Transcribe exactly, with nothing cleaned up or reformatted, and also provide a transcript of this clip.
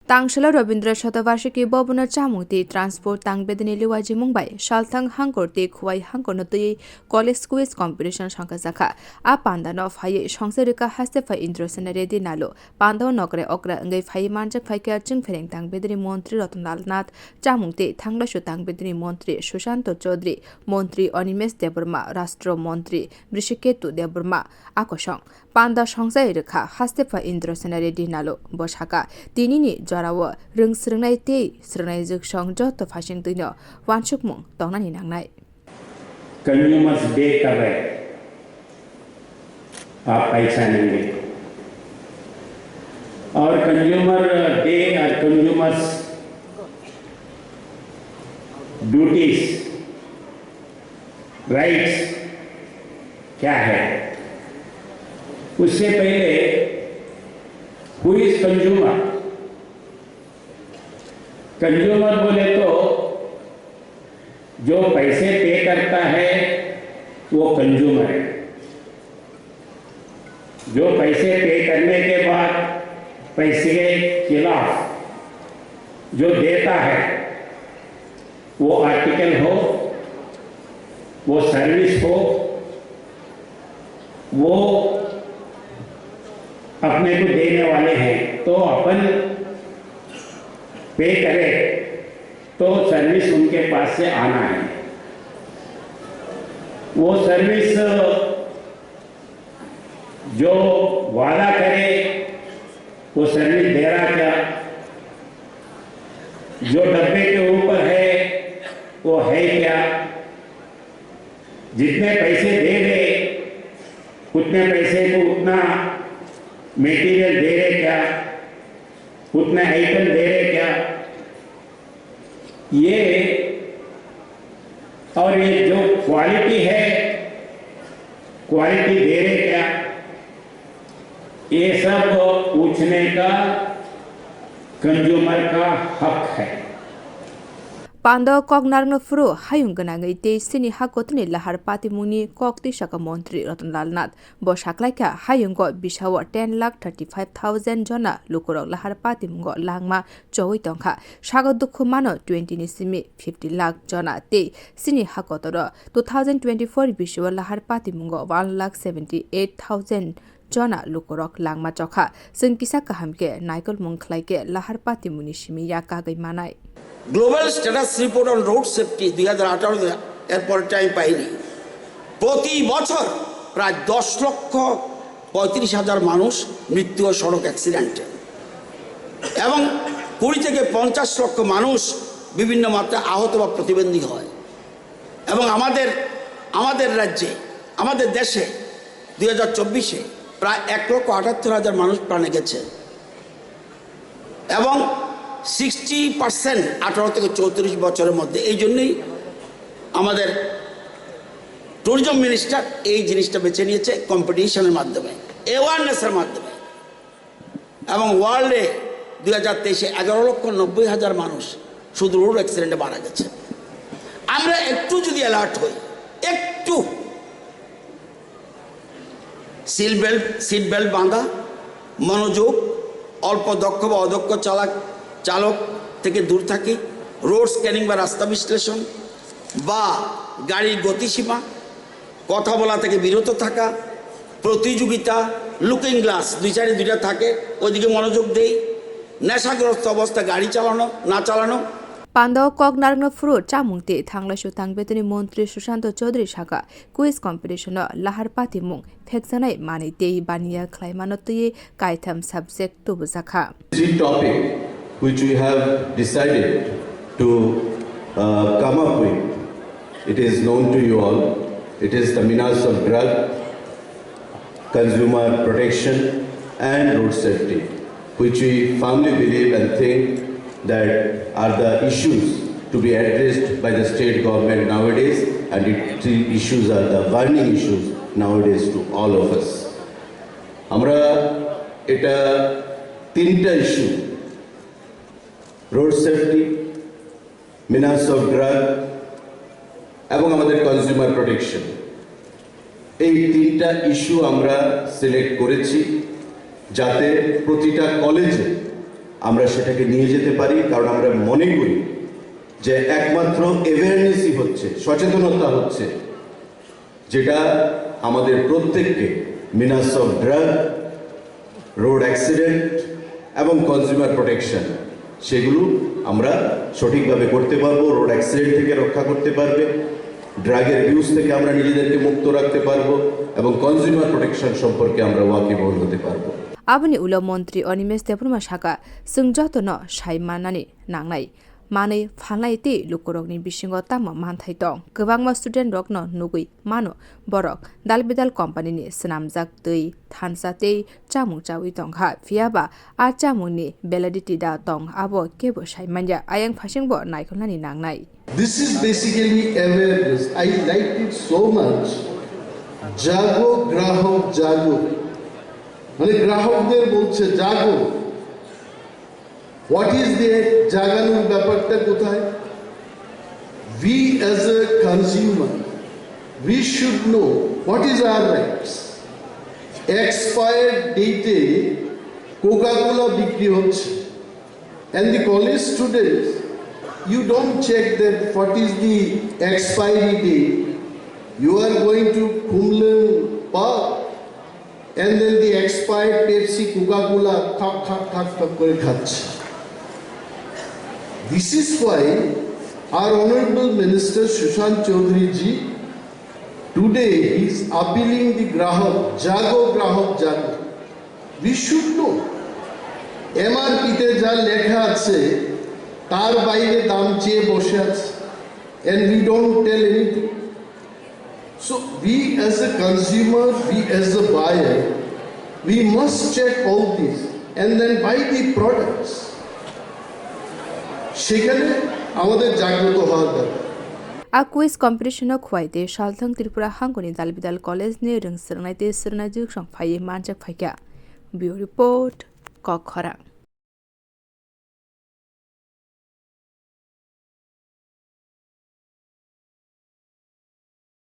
Tangsalo Rabindra Shatavarshiki Bhavan-o chamung tei transport tangbedini liwajimung bai salthang hangkor tei khuwai hangkorno twiwi college quiz competition songkha jakha. A pandano phaiwi songsa rwkha haste phai Indrasena Reddy Nalu. Pandao nokre okra wngwi phaiwi manjak phaikha chwngphereng tangbedini montri Ratan Lal Nath, chamung tei thanglaisu tangbedini montri Sushanto Chaudhary, montri Animesh Debbarma, rastro montri Brishaketu Debbarma. A kosong panda songchai rwkha haste pha Indrasena Reddy Nalu. Bo sakha, tinini jorao rwng swrwngnai tei swrwngnaijwk song joto phaisingtwino wansukmung tongnani nangnai. Consumers Day kab hai? Aap pehchanenge. Aur Consumer Day aur consumers duties, rights kya hai? Usse pehle, who is consumer? Consumer bole to jo paise pay karta hai, wo consumer hai. Jo paise pay karne ke baad paise ke khilaaf jo deta hai, wo article ho, wo service ho, wo apne ko dene wale hain, to apan pay kare, to service unke paas se aana hai. Wo service jo wada kare, wo service de raha kya? Jo dabbe ke upar hai, wo hai kya? Jitne paise de rahe, utne paise ko utna material de rahe kya? Utna item de rahe kya? Ye aur ye jo quality hai, quality de rahe kya? Ye sab puchne ka consumer ka hak hai. Pando kok narwkna phuru hayung gwnangwi tei chini ha kotorni lahar patimungni kok twi sakha montri Ratan Lal Nath. Bo saklaikha, hayungo bisao ten lakh thirty five thousand jona lukurok lahar patimungo langma chowi tongkha. Sago dukhu mano twenty ni simi fifty lakh jona tei chini ha kotoro two thousand twenty four bisao lahar patimungo one lakh seventy eight thousand jona lukurok langma chokha. Chwng kisa kaham khe naikolmung khlai khe lahar patimungni simi ya kagwi manai. Global Status Report on Road Safety dui hajar atharo er পরে টাইম পাইনি। প্রতি বছর প্রায় দশ লক্ষ পঁয়ত্রিশ হাজার মানুষ মৃত্যু হয় সড়ক অ্যাক্সিডেন্টে এবং কুড়ি থেকে পঞ্চাশ লক্ষ মানুষ বিভিন্ন মাত্রায় আহত বা প্রতিবন্ধী হয়। এবং আমাদের আমাদের রাজ্যে, আমাদের দেশে দুই হাজার চব্বিশে প্রায় এক লক্ষ আটাত্তর হাজার মানুষ প্রাণে গেছে এবং সিক্সটি পার্সেন্ট আঠারো থেকে চৌত্রিশ বছরের মধ্যে। এই জন্যই আমাদের ট্যুরিজম মিনিস্টার এই জিনিসটা বেছে নিয়েছে কম্পিটিশনের মাধ্যমে, অ্যাওয়ারনেসের মাধ্যমে। এবং ওয়ার্ল্ডে দুই হাজার তেইশে এগারো লক্ষ নব্বই হাজার মানুষ শুধু রোড অ্যাক্সিডেন্টে মারা গেছে। আমরা একটু যদি অ্যালার্ট হই, একটু সিট বেল্ট সিট বেল্ট বাঁধা, মনোযোগ, অল্প দক্ষ বা অদক্ষ চালক চালক থেকে দূর থাকি, রোড স্ক্যানিং বা রাস্তা বিশ্লেষণ বা গাড়ির গতিসীমা, কথা বলা থেকে বিরত থাকা, প্রতিযোগিতা, লুকিং গ্লাস দুই সাইডে দুইটা থাকে, ওইদিকে মনোযোগ দেই, নেশাগ্রস্ত অবস্থা গাড়ি চালানো, না চালানো। Pando kok narwkna phuru chamung tei thanglaisu tangbedini montri Sushanto Chaudhary sakha, quiz competition-o lahar patimung phekchanai manwi tei baniya khlaimano twiwi kaitham subject tubujakha. Three topic which we have decided to, uh, come up with, it is known to you all. It is the menace of drug, consumer protection and road safety, which we firmly believe and think that are the issues to be addressed by the state government nowadays, and it, the issues are the burning issues nowadays to all of us. আমরা এটা তিনটা issue, road safety, মিনাস of drug এবং আমাদের consumer protection, এই তিনটা ইস্যু আমরা সিলেক্ট করেছি, যাতে প্রতিটা কলেজে আমরা সেটাকে নিয়ে যেতে পারি, কারণ আমরা মনে করি যে একমাত্র অ্যাওয়ারনেসই হচ্ছে, সচেতনতা হচ্ছে, যেটা আমাদের প্রত্যেককে মিনাস অফ ড্রাগ, রোড অ্যাক্সিডেন্ট এবং কনজিউমার প্রোটেকশন, সেগুলো আমরা সঠিকভাবে করতে পারবো, রোড অ্যাক্সিডেন্ট থেকে রক্ষা করতে পারবে, ড্রাগের অ্যাবিউজ থেকে আমরা নিজেদেরকে মুক্ত রাখতে পারবো এবং কনজিউমার প্রোটেকশন সম্পর্কে আমরা ওয়াকিবহল হতে পারবো। Aboni ulo montri Animesh Debbarma saka, chwng jotono sai mannani nangnai, manwi phalnai tei lukurokni bisingo tamo manthai tong. Kwbangma student rokno nugwi mano borok dal bidal company ni swnamjak twi, thansa tei chamung chawi tongkha, phiyaba a chamungni validity da tong abo kebo sai manya, ayang phaisingbo naikolnani nangnai. This is basically awareness. I liked it so much. Jago grahok jago. মানে গ্রাহকদের বলছে জাগো। What is the জাগানোর ব্যাপারটা কোথায়? We as a consumer, we should know what is our rights. Expire ডেটে কোকা কোলা বিক্রি হচ্ছে, and the college students, you don't check that what is the expiry date. You are going to Khumlwng Park and then the expired Pepsi, Coca-Cola, খাক খাক খাক খাক করে খাচ্ছে। This is why our honorable minister Sushant Chaudhary ji, today he is appealing the grahok, jago grahok jago. We should know. MRP তে যা লেখা আছে, তার বাইরে দাম চেয়ে বসে আছে, and we don't tell anything. So we as a consumer, we as a buyer, we must check all this and then buy the products. সেখানে আমাদের জাগ্রত হওয়ার দরকার। A quiz competition o khuai tei salthang Tripura hangoni dal bidal college ni rwng swrwngnai tei swrwngnai jwksong phaiwi manjak phaikha. Bureau Report, Kokkhorang.